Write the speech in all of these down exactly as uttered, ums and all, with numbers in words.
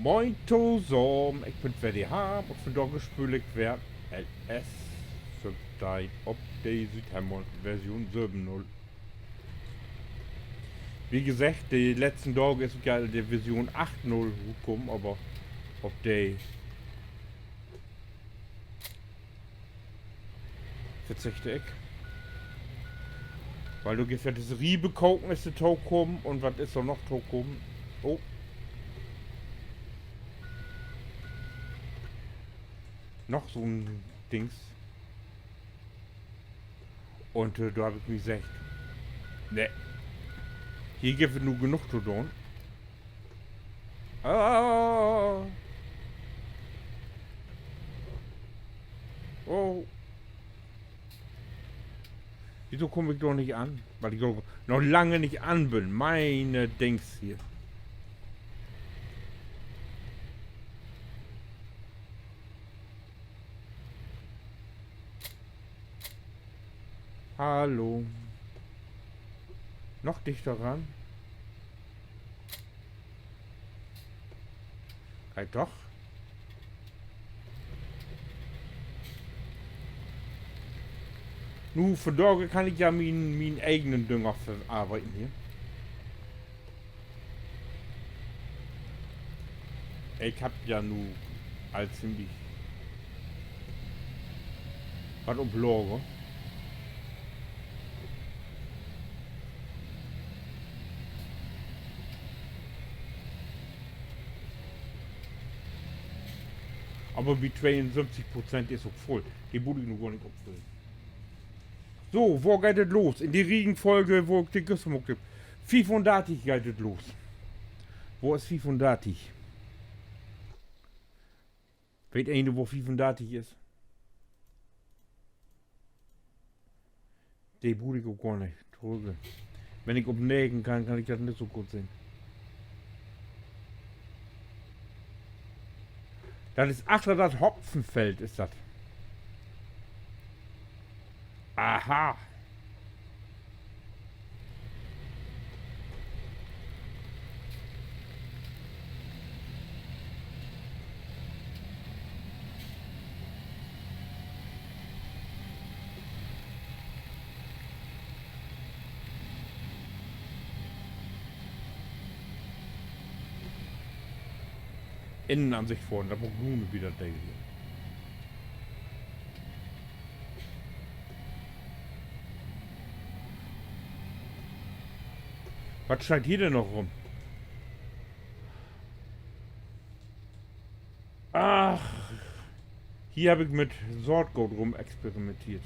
Moin tosamen, ik bün weer de Harm un vandaag speel ik weer L S Update op de Südhemmern Version söven null. Wie geseggt, de letzten Daag is ok ja de Version acht null rutkamen, aver op de verzicht ik. Wiel dor gifft dat disse Riebekaken is tokamen un wat is dor noch tokamen? Oh. Noch so'n Dings. Un, äh, dor heff ik mi seggt, nee, hier gifft dat nu genoog to doon. Ah. Oh. Wieso kaam ik dor nich an? Wiel ik dor noch lange nich an bün. Miene Dings hier. Hallo. Noch dichter ran. Geiht doch. Nu, vandaag kann ik ja mien, mien egen Dünger verarbeiden hier. Ik hebb ja nu al ziemlich wat op Lager. Aver bi tweeunföfftig Prozent is ok vull. De mutt ik nu gor nich opfüllen. So, wo geiht dat los? In de Riegenfolge, wo ik de güstern maakt hebb. Fiefundartig geiht dat los. Wo is fiefundartig? Weet een, wo fiefundartig is? De bruuk ik ok gor nich trügge. Wenn ik op negen kann, kann ik dat nich so goot sehn. Dat is achter dat Hopfenfeld, is dat. Aha. Innenansicht fohren, dat mutt ik nu wieder denken. Wat steiht hier denn noch rum? Ach, hier hebb ik mit Saatgoot rumexperimenteert.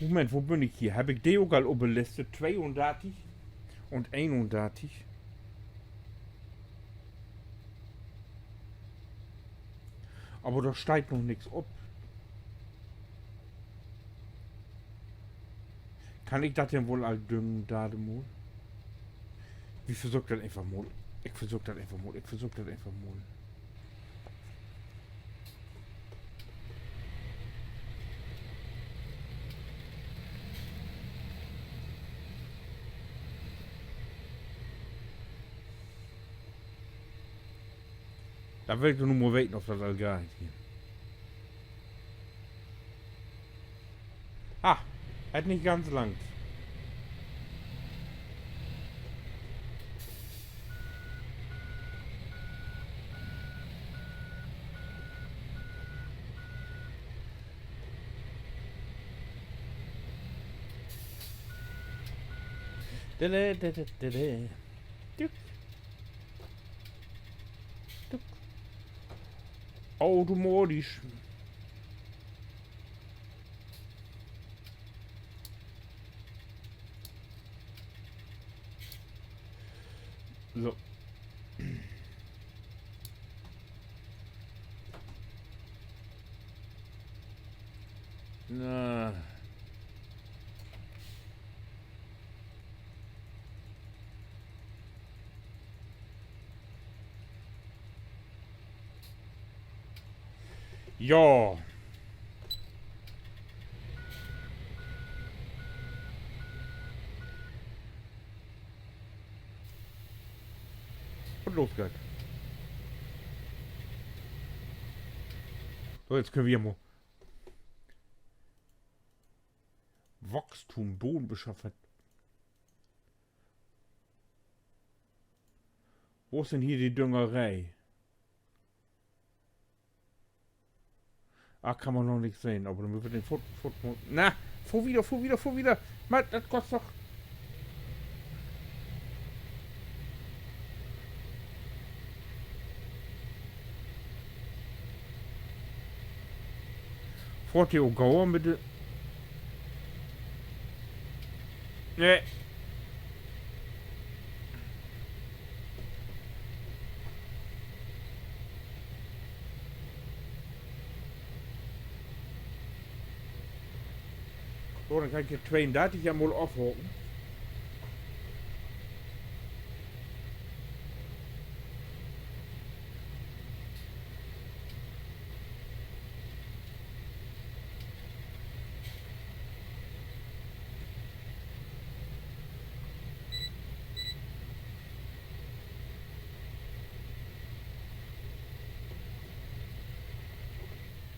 Moment, wo bün ik hier? Hebb ik de ok al op de Liste? Tweeundartig un eenundartig. Aver dor steiht noch nix op. Kann ik dat denn woll al düngen, dade mal? Wi versöökt dat eenfach mal. Ik versöök dat eenfach mal. Ik versöök dat eenfach mal. Dat will ik doch nu mal weten, of dat al geiht hier. Ah, hett nich ganz langt. Dele, dele, dele. Tück. Tück. Automatisch. So. Na. Ja. Los geiht. So, jetzt köönt wi hier mal. Wachstum, Boddenbeschaffenheit. Wo is denn hier de Düngeree? Ah, kann man noch nich sehn, aver denn mööt wi den foort, foort, foort. Na, fohr wieder, fohr wieder, fohr wieder. Mann, dat kost doch. Fohrt de ok gauer mit de, nee. So, denn kann ik hier tweeundartig ja mal ofhaken.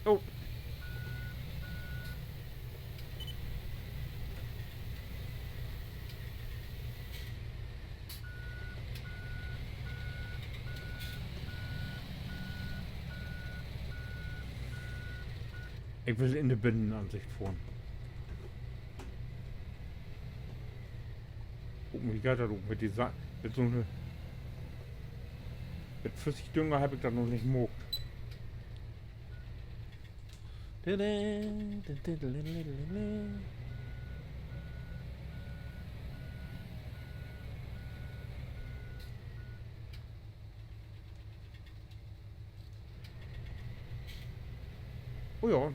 Oh. Ik will in de Binnenansicht fohren. Guck mal, wie geiht dat ok mit de Sa-, mit so 'ne, mit Flüssigdünger heff ik dat noch nich maakt. Oh ja.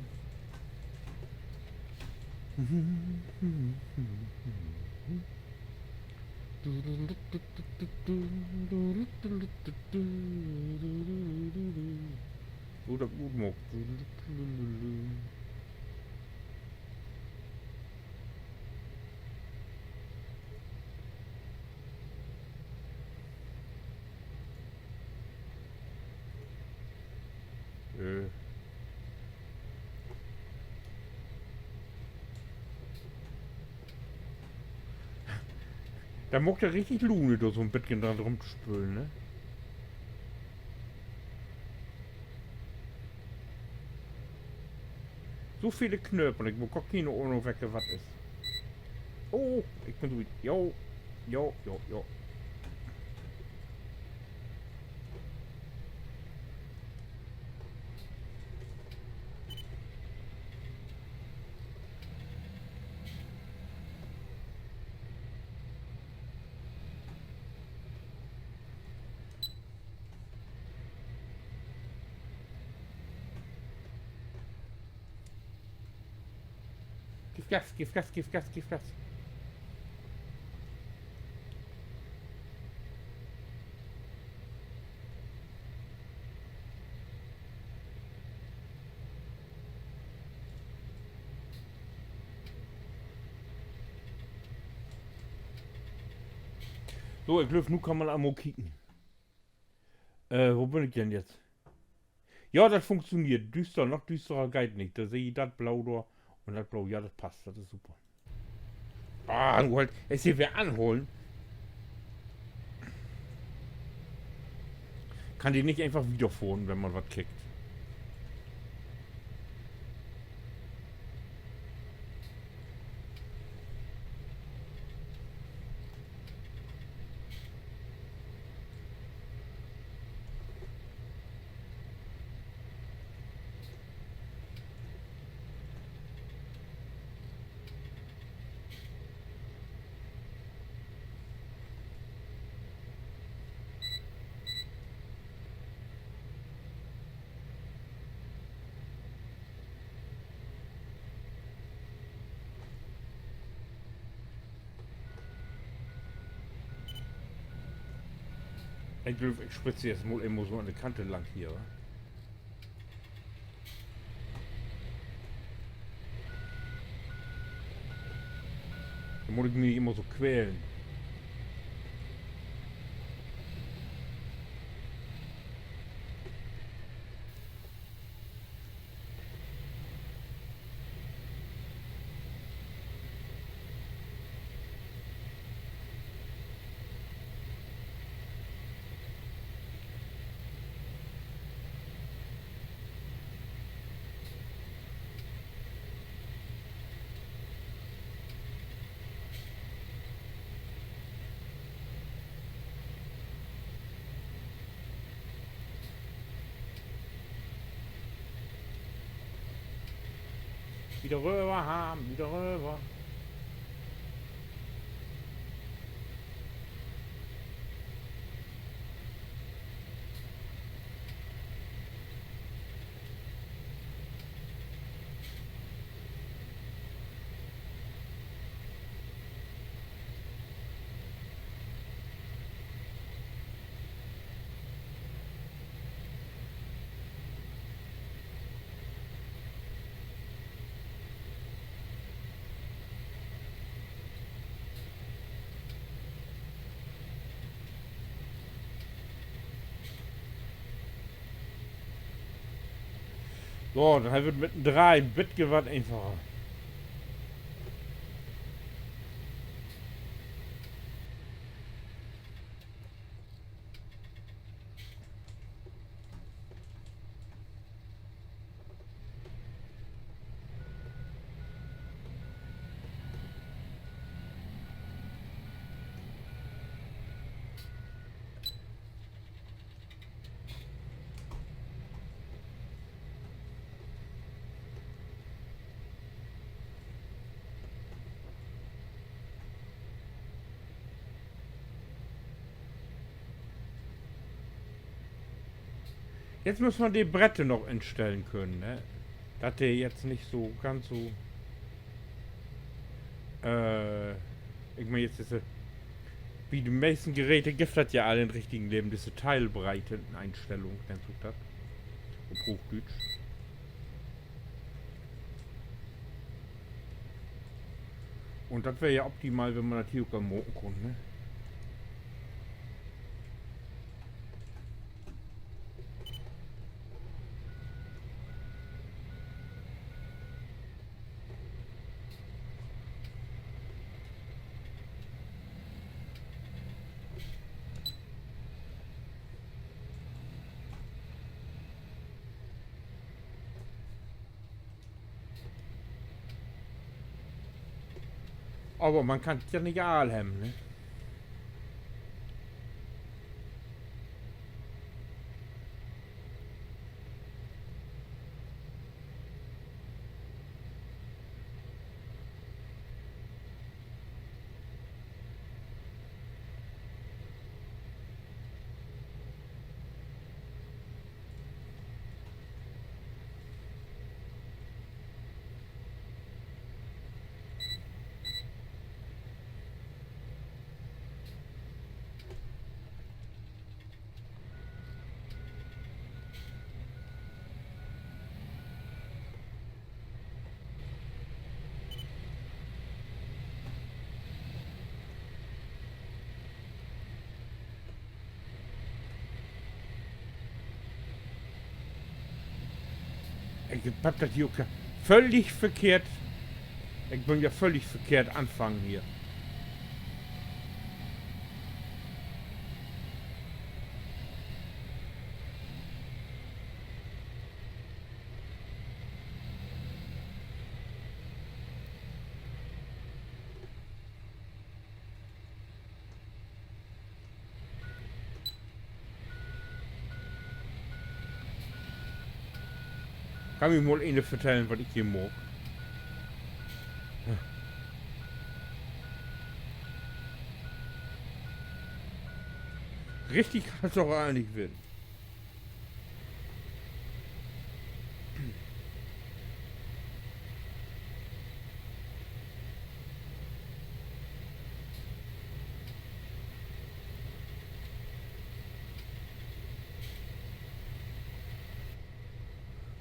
Wo dat goot maakt. Äh. Dat maakt ja richtig Luun, dor so 'n beten dran rumtospölen, ne? So vele Knööp un ik heff gor keen Ahnung, welke wat is. Oh, ik bün so wiet. Jo, jo, jo, jo. Giff Gas, giff Gas, giff Gas, giff Gas. So, ik glööv, nu kann man al mal kieken. Äh, wo bün ik denn jetzt? Ja, dat funktioneert. Düster, noch düsterer geiht nich. Dor seh ik dat Blau dor un dat Blau. Ja, dat passt. Dat is super. Ah, nu halt, is hier weer anholen. Kann de nich eenfach wiederfohren, wenn man wat kickt? Ik glööv, ik spritz eerst mal eenmal so an de Kante lang hier, wa? Denn mutt ik mi nich immer so quälen. Wieder röver, Harm, wieder röver. So, denn hett wi mit en Dreih en bietje wat eenfacher. Jetzt müss man de Bretter noch instellen könen, ne? Dat de jetzt nich so ganz so, äh, ik meen, jetzt is, äh, bi de meisten Geräte gifft dat ja all in'n richtigen Leven disse Teilbreiteneinstellung, nennt sik dat op Hoochdüütsch. Un dat weer ja optimal, wenn man dat hier ok al maken kunn, ne? Aver man kann dat ja nich all hebben, ne? Ik heff dat hier ok völlig verkehrt. Ik bün ja völlig verkehrt anfangen hier. Kann mi mal een vertellen, wat ik hier maak? Richtig kann dat doch egentlich ween.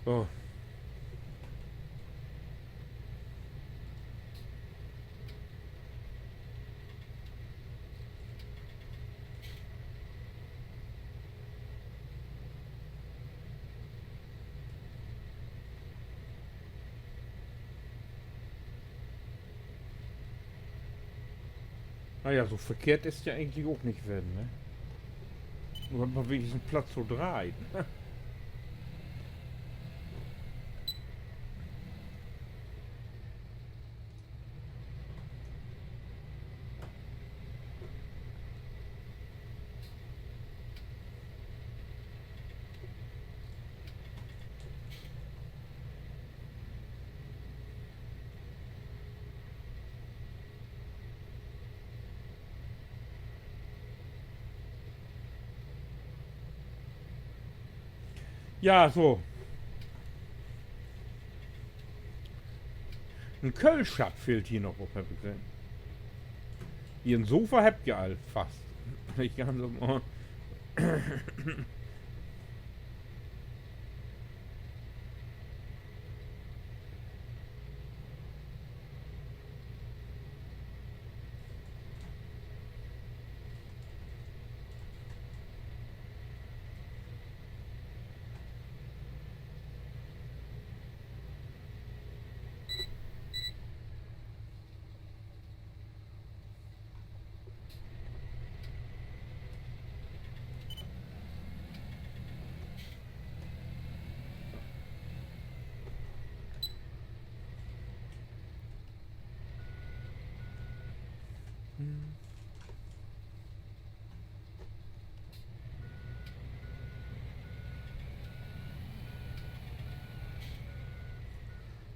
So. Na ja, so verkehrt is dat ja egentlich ok nich ween, ne? Nu hett man wenigstens Platz to dreihen. Ja, so. En Köhlschapp fehlt hier noch op, heff ik sehn. Hier en Sofa hebbt wi al fast. Ik kann so mal.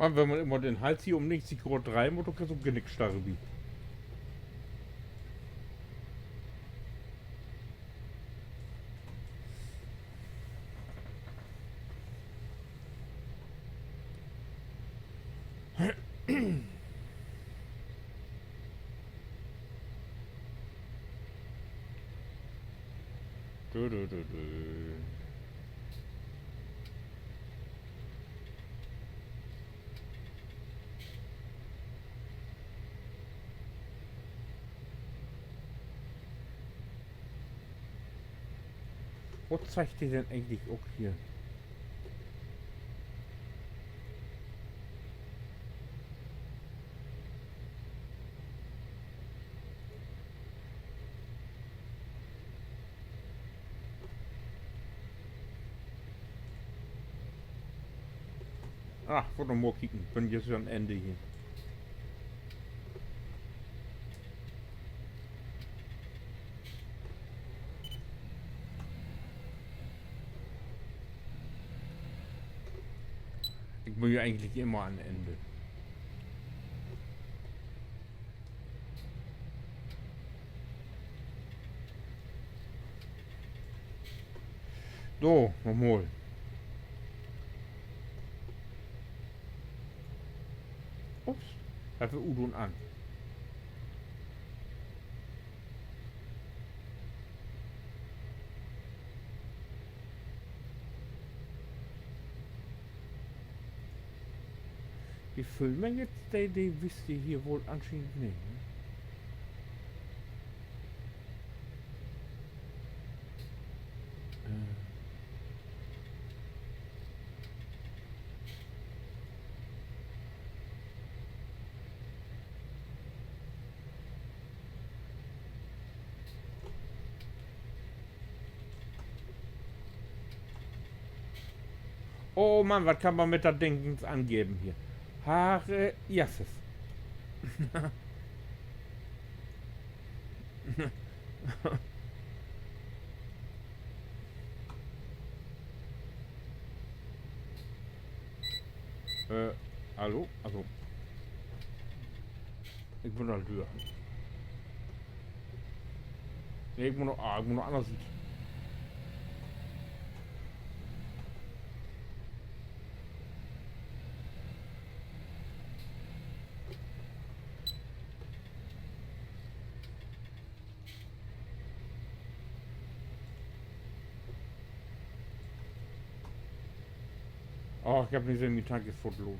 Man, wenn man immer den Hals hier um negentig Graad dreihn mutt, denn kriggst du ok Genickstarre bi. Du, du, du, du. Wat zeigt de denn egentlich ok hier? Ah, wart noch mal kieken. Bün jetzt an Enn hier. Ik bün ja egentlich immer an Enn. So, noch mal. Ups, dat weer ut un an. De füllt man jetzt, de, de Wüste hier woll anschienend nich, ne? Äh. Oh Mann, wat kann man mit dat Dingens angeven hier? Harre Jasses. Äh, hallo? Also. Ik bün al dör. Nee, ik mutt noch, ah, ik mutt noch anner Siet. Oh, ik heff nich sehn, mien Tank is foorts los.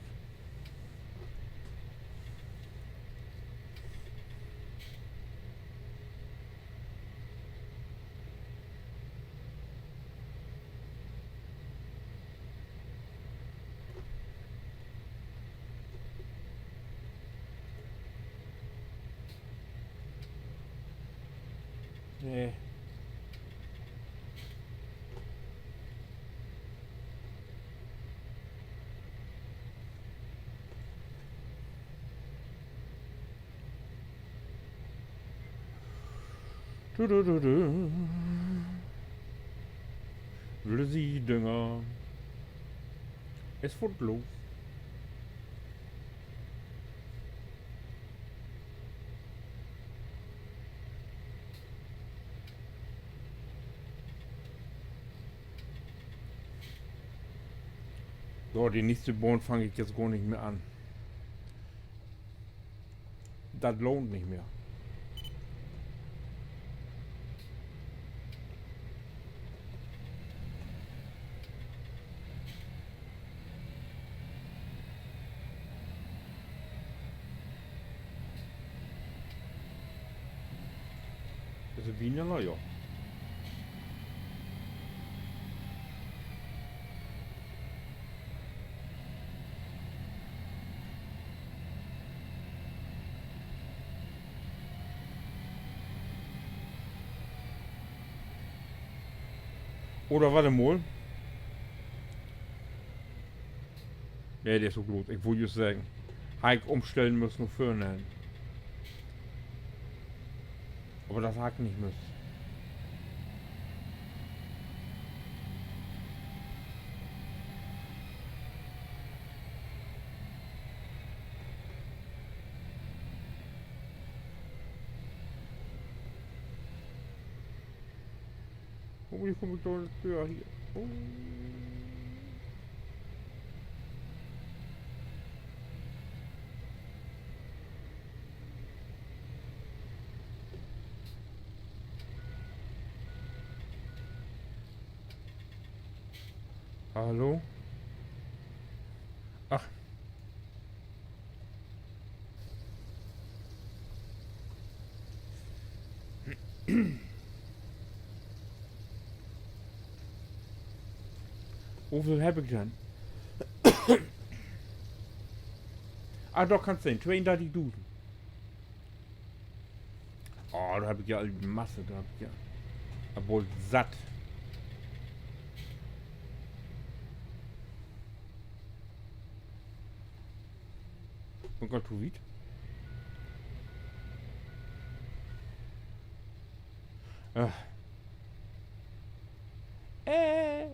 Nee. Du, du, du, du. Lizzie-Dünger. Is foorts los. So, de nächste Bahn fang ik jetzt gor nich mehr an. Dat lohnt nich mehr. Is de Wiener, na ja. Oder wacht mal. Nee, de is ok los. Ik wull jüst seggen, harr ik ümstellen müsst na vörhen. Aver dat harr ik nich müsst. Oh, nu kaam ik dör de Döör hier. Oh. Hallo? Ach. Woveel hebb ik denn? Ah, dor kannst sehn, tweeundartigdusend. Oh, dor hebb ik ja al Masse, dor hebb ik ja al bold satt. Bün ik al to wiet? Ah. Äh.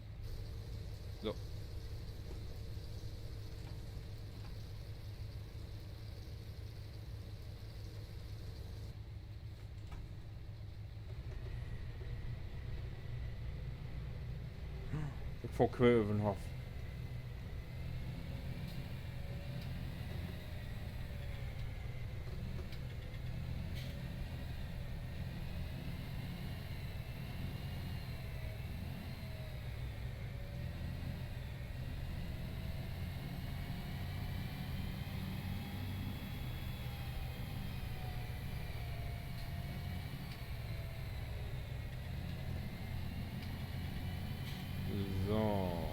So. Ik fohr quer över den Hoff. So.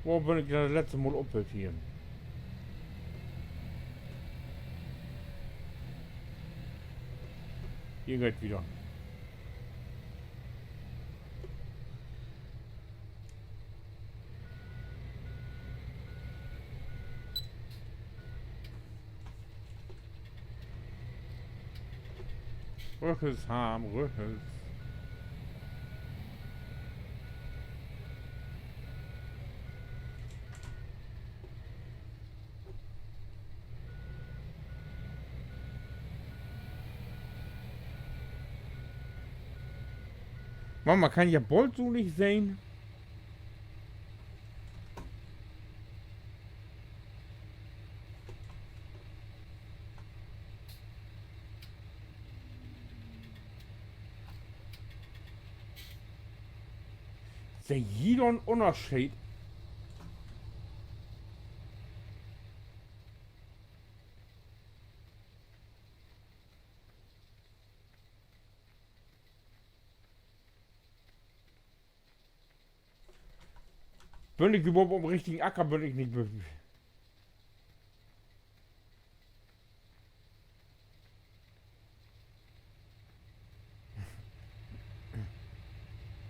Wo bün ik denn dat letzte Mal op west hier? Hier geiht dat wieder. Rüchels, Harm, rüchels. Man, man kann ja bold so nich sehn. Sühst du dor en Ünnerscheed? Bün ik överhaupt op'n richtigen Acker? Bün ik nich, bün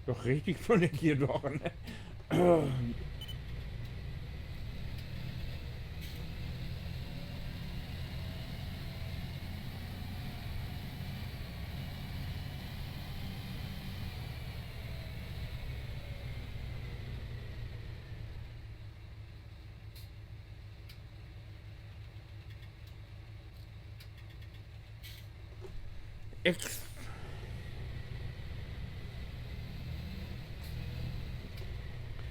doch richtig, bün ik hier doch, ne? Ik,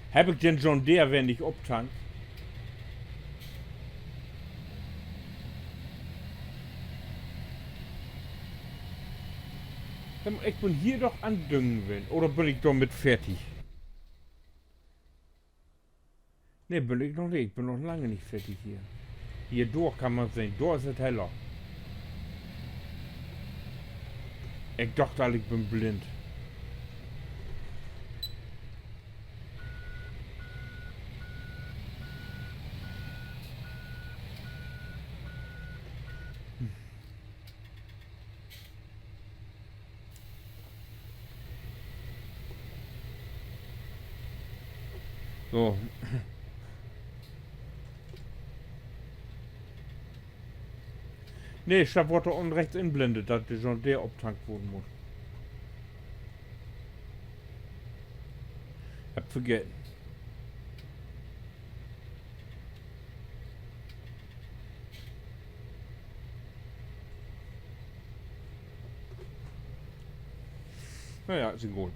hebb ik den John Deere weer nich optankt? Denn ik bün hier doch an Düngen ween. Oder bün ik dor mit fertig? Nee, bün ik noch nich. Ik bün noch lange nich fertig hier. Hier, dor kann man sehn, dor is dat heller. Ik dach al, ik bün blind. So. Nee, statt woort dor unten rechts inblendet, dat de John Deere optankt worrn mutt. Hebb vergeten. Na ja, is egal.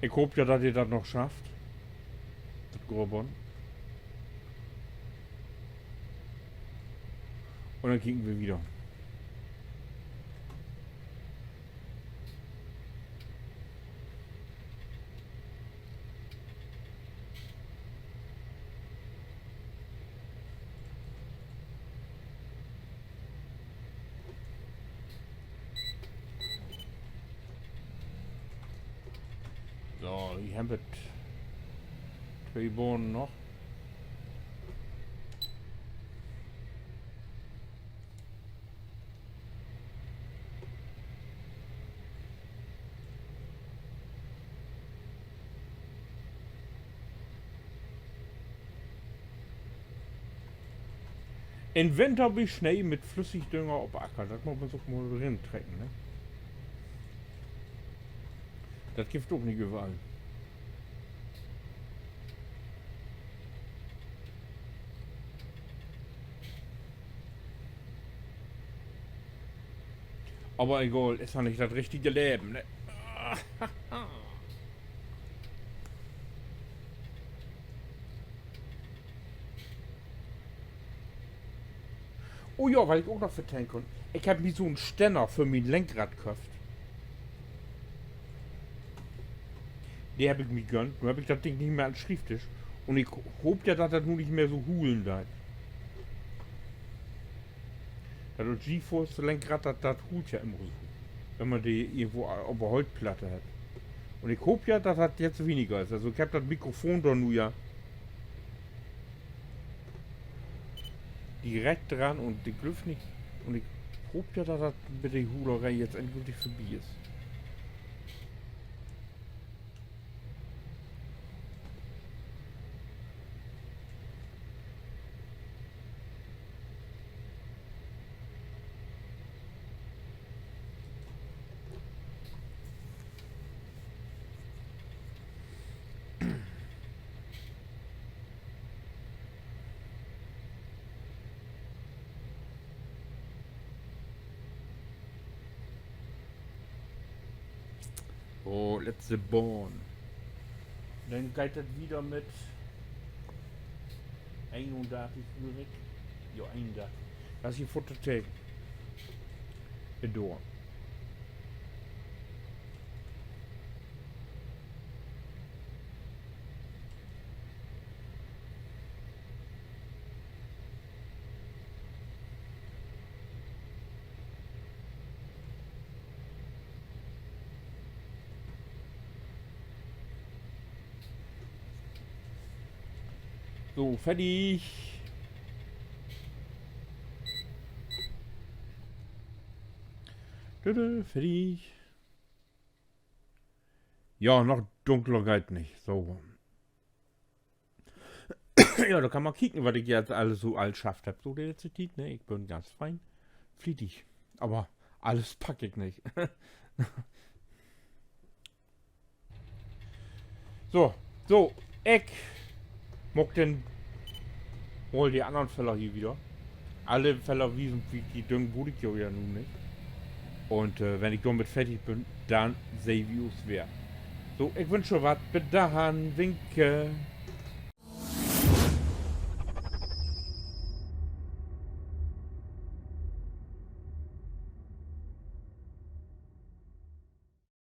Ik hoop ja, dat he dat noch schafft. Dat Grobon. Un denn kieken wi wieder. So, hier hebbt wi twee Bahnen noch. In Winter bi Snee mit Flüssigdünger op Acker. Dat mutt man sik ok mal rintrecken, ne? Dat gifft ok nich överall. Aver egal, is ja nich dat richtige Leven, ne? Oh ja, wat ik ok noch vertellen kunn. Ik heff mi so'n Stänner för mien Lenkrad köfft. De heff ik mi gönnt. Nu heff ik dat Ding nich mehr an'n Schrievdisch. Un ik hoop ja, dat dat nu nich mehr so hulen deit. Dat GeForce-Lenkrad, dat, dat huult ja immer so, wenn man de irgendwo op de Holtplatte hett. Un ik hoop ja, dat dat jetzt weniger is. Also, ik heff dat Mikrofon dor nu ja direkt dran un ik glööv nich, un ik hoop ja, dat dat mit de Huleree jetzt endgültig vörbi is. Oh, letzte Bahn. Denn geiht dat wieder mit eenundartig Uhr. Jo, eenundartig. Dat is hier foort to teken. Dor. So, fertig. Tüdel, fertig. Ja, noch dunkler geiht nich. So. Ja, dor kann man kieken, wat ik jetzt allens so al schafft hebb, so de letzte Tiet, ne? Ik bün ganz fein flietig. Aver allens pack ik nich. So, so, ik Maak denn mal de annern Feller hier wieder. Alle Feller wiesen, wi-, de Düngen bruuk ik jo ja nu nich. Un, äh, wenn ik dormit fertig bün, denn sehn wi us weer. So, ik wünsch jo wat. Bit dahin, winke.